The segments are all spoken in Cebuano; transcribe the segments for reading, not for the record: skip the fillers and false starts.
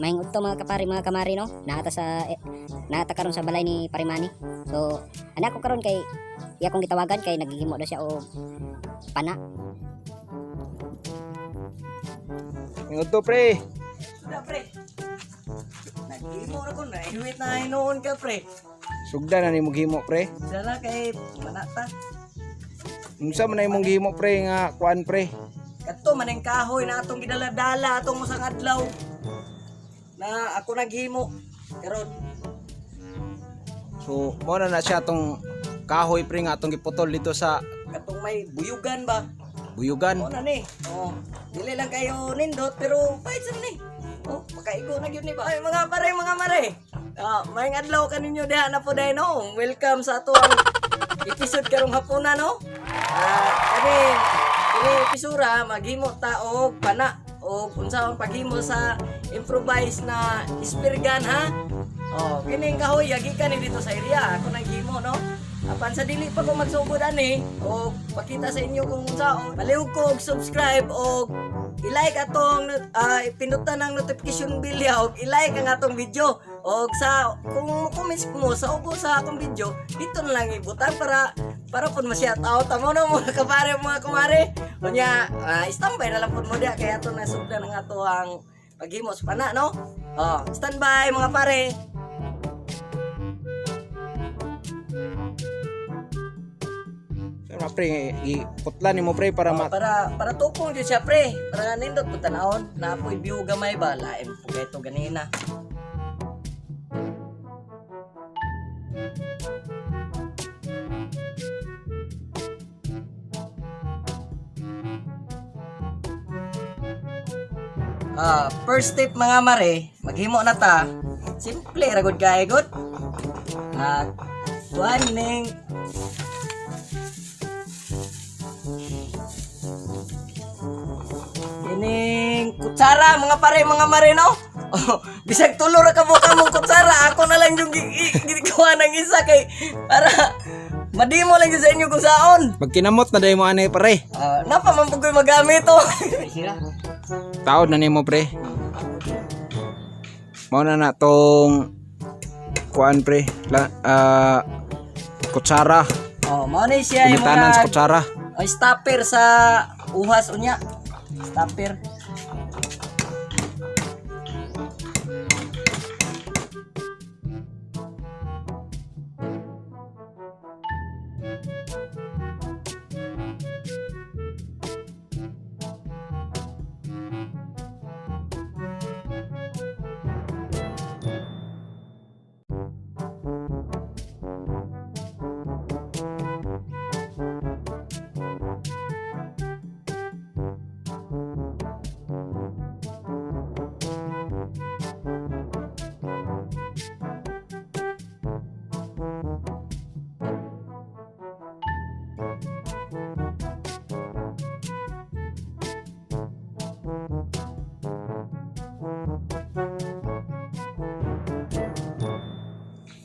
Maayong udto, mga kapare, mga kamari, no. Naa ta sa naa ta karon sa balay ni Pare Manny. So, anak ko karon kay iya kong gitawagan kay naghihimo daw siya og pana. Ingot to, pre. Sudah, pre. Naghimo ra ko na hiwit na hinuon ka, pre. Sugda na nimo gihimo, pre. Sana kay manata. Unsa man na imong gihimo, pre, nga kuan, pre? Kadto man ang kahoy na atong gidala-dala atong usang adlaw. Na ako naghimo karon. So, mo na na siya tong kahoy, pre, nga atong giputol dito sa Katong may buyugan ba? buyugan. Mo na ni. Oh, dili lang kayo nindot pero pahit sa ni. Oh, makaigo na gyud ni ba? Ay, mga pare, mga mare. Ah, maayong adlaw kaninyo diha na po dahil, no. Welcome sa ato ang episode karong hapuna, no. Ah, kani kini episura maghimo ta og pana og unsa ang paghimo sa improvise na spear gun, ha. Oh, kining kahoy gikan ni dito sa area. Ako naghimo, no. Apan sa dili pa ko magsugod ani og pakita sa inyo kung unsaon. Palihog ko og subscribe og i-like atong pindutan ang notification bell ya og i-like ang atong video. Og sa kung mo-comments mo sa ubo sa akong video, dito na lang ibutan para para pud ma-shout out amo, no, mga kapare, mga kumare. Unya, standby na lang pud mo diha kay ato na sugdan ang ato ang paghimo sa pana, no. Oh, standby, mga pare. So, na, pre, giputlan nimo, pre, para ma Oh, para para tukong jud siya, pre, para nindot pud tanawon na apoy view gamay ba, lain po kay to ganina. Ah, first step, mga mare, maghimo na ta. Simple ra gud kay gud. Ah, kuan ning kining kutsara, mga pare, mga mare, no. Oh, bisag tulo ra ka buka mong kutsara, ako na lang yung gikuha ng isa kay para madimo lang jud sa inyo kung saon. Magkinamot na dahil mo ani, pre. Ah, napa man pud ko'y magamit oh. Taod na nimo, pre. Mao na na tong kuan, pre. La, kutsara. Oh, mao ni siya yung Ginitanan sa mga kutsara. oh, stopper sa uhas unya. Stopper.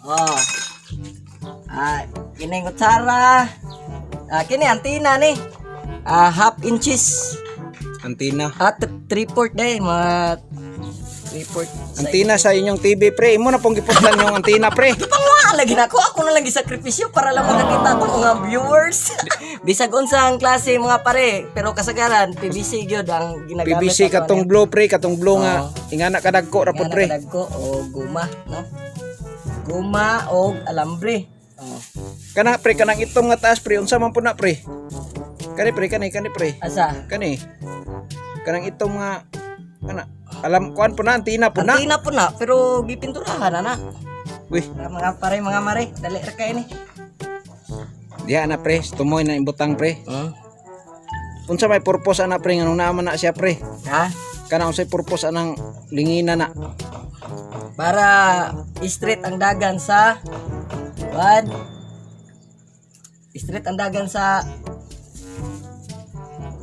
Oh. Ah, kini kutsara. Ah, kini antina ni. Ah, half inches. Antina. Ah, 3/4 day, mga 3/4. Antina sa inyong TV, pre. Imo na pong giputlan yung antina, pre. Pangwa lagi na ako, ako na lang gisakripisyo para lang makakita akong mga viewers. Bisag unsa ang klase, mga pare, pero kasagaran PVC gyud ang ginagamit. PVC ato katong niya. blue, pre, katong blue nga ingana kadagko ra Nga pod, pre. nakadagko o guma, no? Guma o alambre. Oh. Kana, pre, kanang itom nga taas, pre, unsa man pud na, pre? Kani, pre, kani kani, pre. Asa? Kani. Kanang itom nga kana alam kuan po na, antina po na. Antina po na, pero gipinturahan na na. Uy, Mga mga pare, mga mare, dali ra kay ni. diha na, pre, tumoy na imbutang, pre. Hmm? Unsa may purpose ana, pre, nganong naa man na siya, pre? Ha? Kana unsay purpose anang lingina na? Para straight ang dagan sa wad. Straight ang dagan sa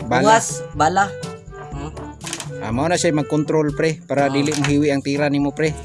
Bala. Buwas, bala. Ah, mao na siya mag-control, pre, para dili mohiwi ang tira nimo, pre.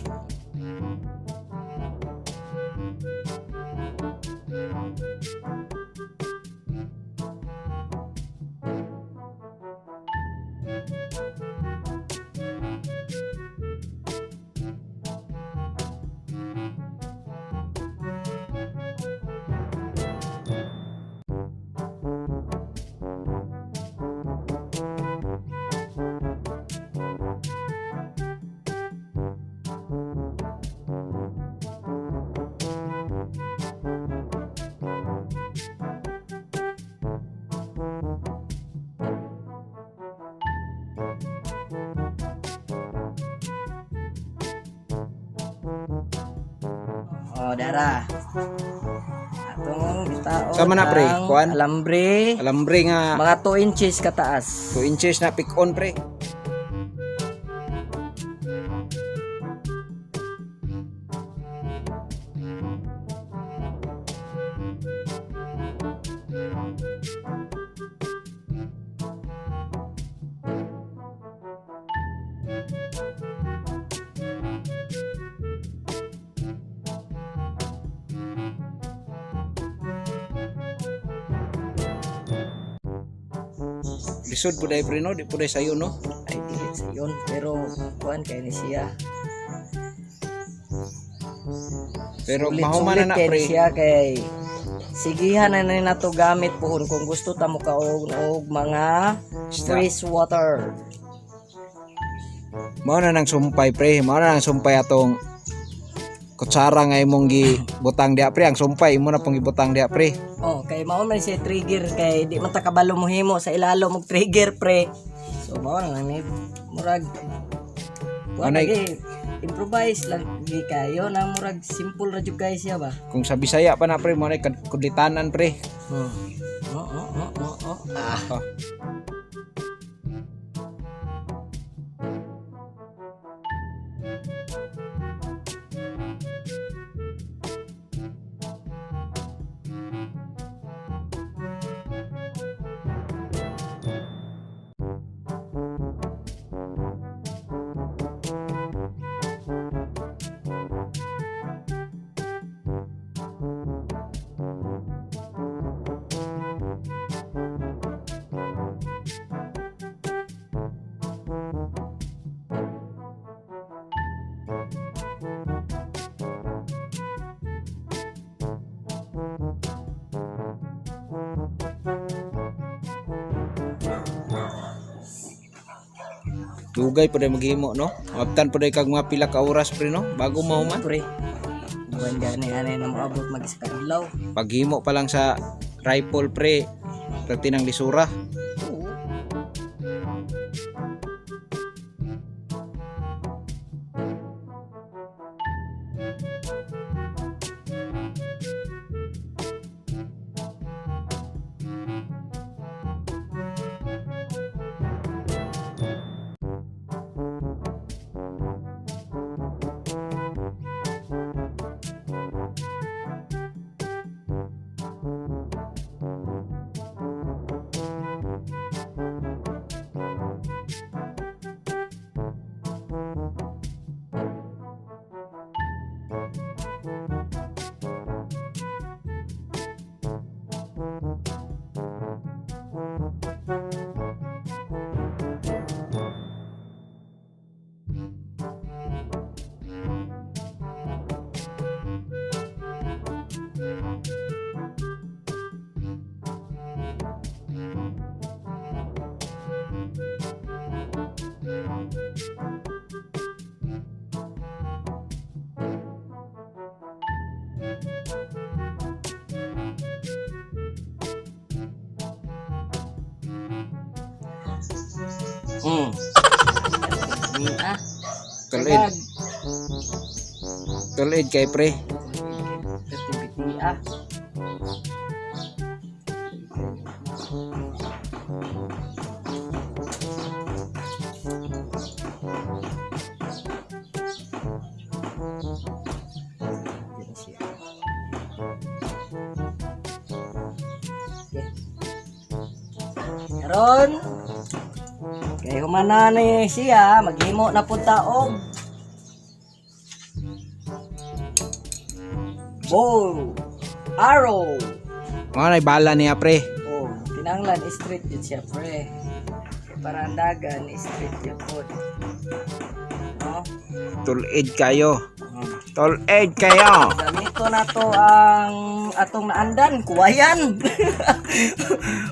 Oh, dara. Atong gitaon. Sama na, pre. ang Kuan? Alambre. Alambre nga Mga 2 inches kataas. 2 inches na pick on, pre. Lisod po dahil, pre, no? Di po dahil sayo, no? Ay dili sa yun, pero kuan kay ni siya. Pero Sulit, mahuman sulit na na, kay pre. ni siya kay sigihan na ni nato gamit puhon kung gusto ta mo kaog og mga Isda. fresh water. Mao na nang sumpay, pre. Mao na nang sumpay atong kutsara nga imong gibutang diha, pre. Ang sumpay imo na pong gibutang diha, pre. Oh, kay mao man siya trigger kay di man ta kabalo mohimo sa ilalo mo trigger, pre. So mao na lang ni murag kuan Anay- lagi improvise lang gi kayo na murag simple ra jud kay siya ba. Kung sa Bisaya pa na, pre, mao na kudlitanan, pre. Oh. Ah. Oh. Dugay pa dahil maghimo, no? Abtan pa dahil kag mga pila ka oras, pre, no? Bago mahuman. Pre. Buwan gani ani na moabot mag isa ka adlaw. Paghimo pa lang sa rifle, pre, pati ng lisura. Oo. Ah. Tulid. Tulid kay pre. Activity ah. Yan siya. Okay. Karon, kay humana ni siya, maghimo na pud ta og bow, arrow. Mga na bala niya, pre. Oh, kinahanglan street yun siya, pre. Kay para ang dagan, street yun po. No? Tulid kayo. Tulid kayo. Gamito na to ang atong naandan, kuwayan.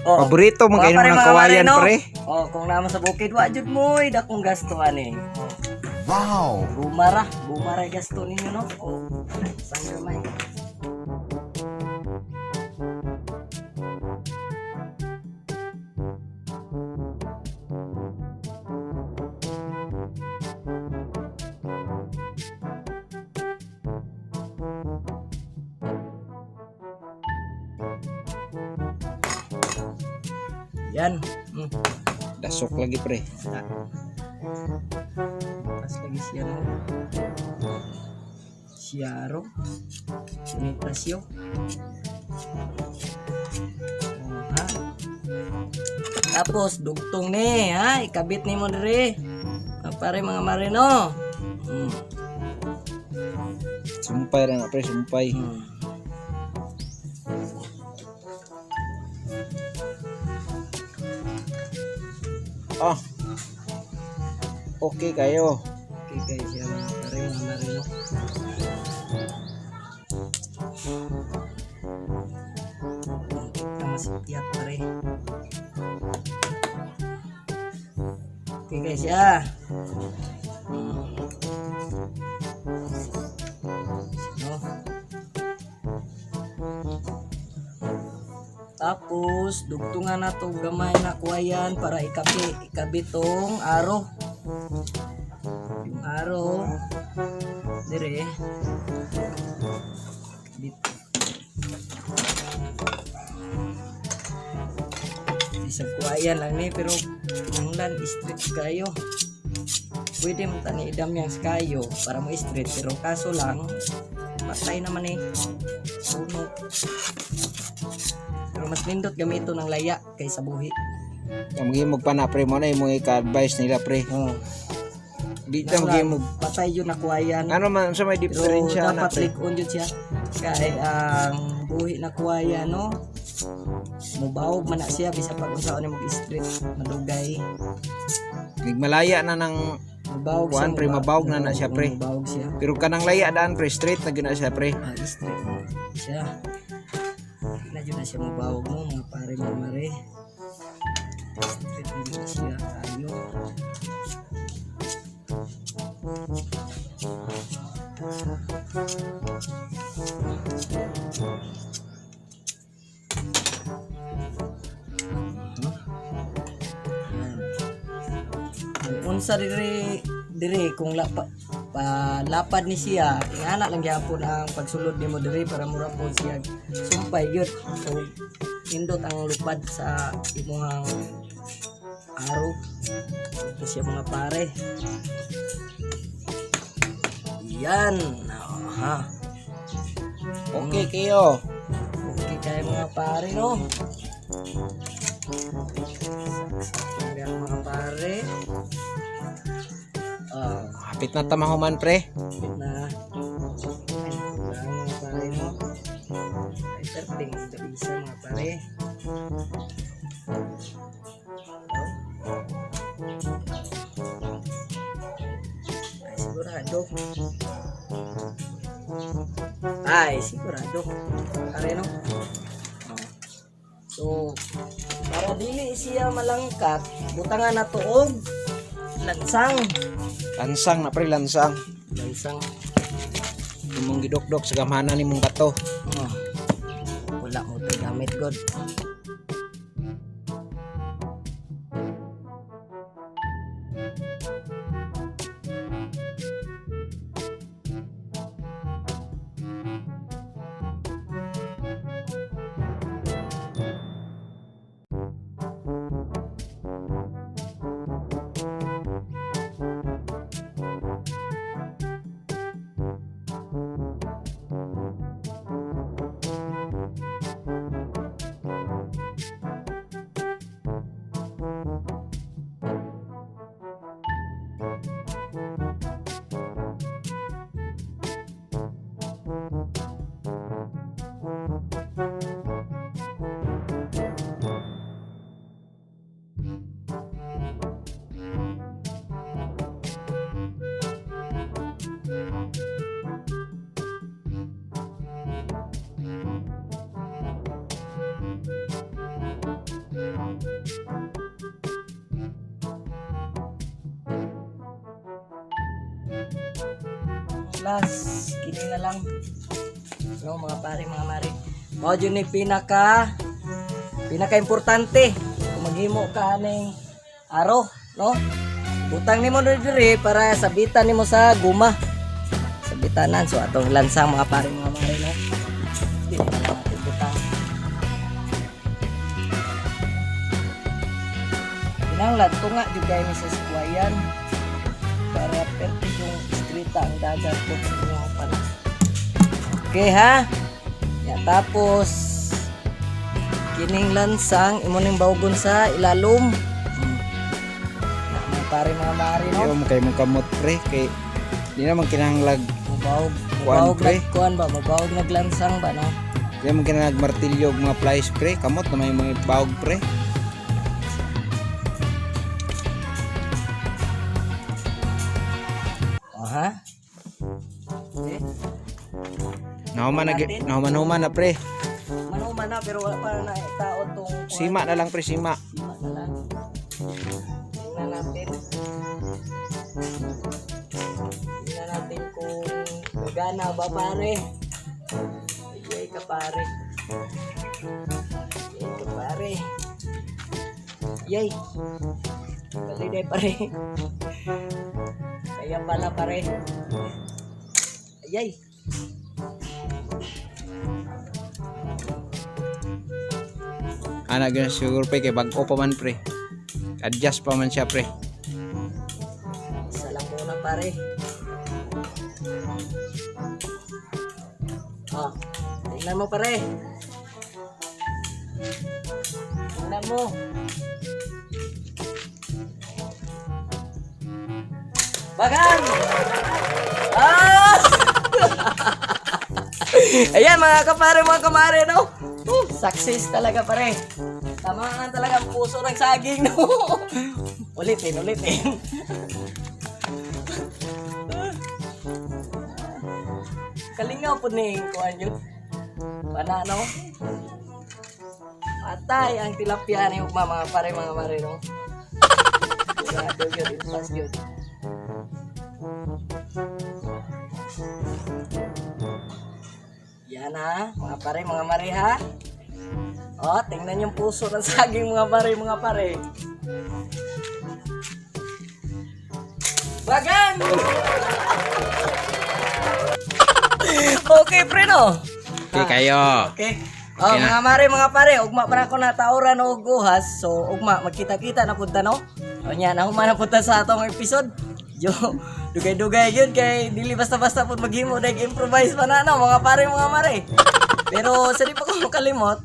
Oh. Paborito man Mga kayo pare, ng mga kawayan, mare, no? pre. Oh, kung naman sa bukid, wa jud mo, dakong gasto ani. Oh. Wow! Bumara, bumara gasto ninyo, no? Oh, sanggamay. Yan. Dasok lagi, pre. Ah. Tapos lagi siya, no? Siyaro. Sinitasyo. Oh, ha? Tapos, dugtong ni, ha? Ikabit ni mo dire. Mga pare, mga mare, no? Sumpay ra na, pre, sumpay. Ah. Okay kayo. Okay, guys, siya mga pare, mga mare, no? Muntik na masipyat, pare. Okay, guys, ya. No? Tapos, dugtungan na to gamay na kuwayan para ikabit tong aro. Yung aro, dire, kabit. Isang kuwayan lang ni, pero kinahanglan straight kayo. Pwede man tani idam yang kayo para mo straight, pero kaso lang, patay naman eh. Puno. Pero mas nindot gamito ng laya kaysa buhi. Ang maghimog pa na, pre, mo na imong ika-advise nila, pre. Oh. Di ta maghimog. Patay yun na kuwayan. Ano man sa may Pero diferensya na, dapat pre? lik-on yun siya. Kay ang buhi na kuwayan, no? Mubawog man na siya bisa pag unsaon ni mag-street madugay. Nigmalaya na ng Mubawog Kuan, siya. pre, mabawog na na siya, pre. Mubawog siya. Pero kanang laya daan, pre, straight na gyud na siya, pre. Ah, straight siya. Di na jud na siya mubawog no, mga pare mga mare. Straight na jud na siya kayo. Yan. Kung unsa dire dire kung lapa, pa, lapad ni siya, ingana lang gyapon ang pagsulod nimo dire para mura po siya sumpay gyud. So nindot ang lupad sa imuhang araw. Ito siya mga pare. Yan. Aha. Okay kayo. Okay kayo mga pare, no? Saksak lang mga pare. Ah, Hapit na tamahuman, pre. wait na. Ay, lang mga pare, no? Ay, perting isa mga pare. Ay, sigurado. Ay, sigurado. Pare, no? Oh. So, para dili siya malangkat, butangan na tuog lansang. Lansang na, pre, lansang. Lansang. Imong gidokdok sa gamhanan nimong bato. Oh. Wala mo tayo gamit, God. Last, kini na lang. No, mga pare, mga mare. Mao jud ni pinaka pinaka importante kung maghimo ka aning aro, no? Butang nimo diri para sabitan nimo sa guma. Sabitanan so atong lansang mga pare, mga mare, no. Dili na lang natin butang. Kinahanglan tunga jud kay ni sa squayan para perfect yung istrita ang dagat po sa inyong pala. Okay ha? Ya, tapos kining lansang imo ning bawgon sa ilalom. Na, mga pare mga mare no. Iyo mo kay mong kamot pre kay di naman kinahanglag Mubawog, Kuan, mubawog pre. nag kuan ba, mubawog naglansang ba no? di naman kinahanglag martilyo og mga plies pre, kamot na may mga bawog pre. O ha? Okay. Nahuman na nahuman na pre. Manuman na pero wala pa na tao tong kuan. Sima na lang pre, sima. Sima na lang. Tingnan natin. Tingnan natin kung gagana ba pare. Ayay ka pare. Ayay ka pare. Yay. Dali pare. Kaya pala pare. Ayay. Ana gyud siguro pre kay bag-o pa man pre. Adjust pa man siya pre. Isa lang muna pare. Ah, tingnan mo pare. Tingnan mo. Bagan! Ah! Ayan mga kapare, mga kamare, no? Success talaga pare. Tamaan talaga ang puso ng saging, no? Ulitin, ulitin. Kalingaw po ni kuan yun. Panano? Patay ang tilapia ni ugma mga pare mga mare no. Sigurado yun, impas yun. Yan ha, mga pare mga mare ha. Oh, tingnan yung puso ng saging mga pare mga pare. Bagan! Okay, pre no. Okay kayo. Okay. Oh, Okay na. mga mare, mga pare, ugma pa na ako natauran og guhas. So, ugma magkita-kita na punta no. O nya, nahuma na punta sa atong episode. Yo, dugay-dugay yun kay dili basta-basta pud maghimo dahil improvise pa na no, mga pare, mga mare. Pero sa di pa ko makalimot,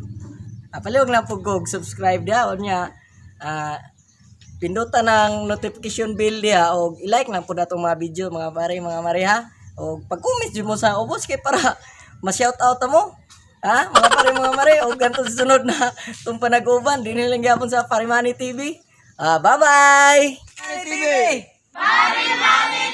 palihog lang pug kog subscribe dia unya pindutan ng notification bell diha og i-like lang pud atong mga video mga pare mga mare ha. Og pag-comment jud mo sa ubos kay para ma-shout out mo. Ha? Mga pare mga mare og ganto sa sunod na tung panag-uban dinhi lang gyapon sa Parimani TV. Ah, bye-bye. Parimani TV.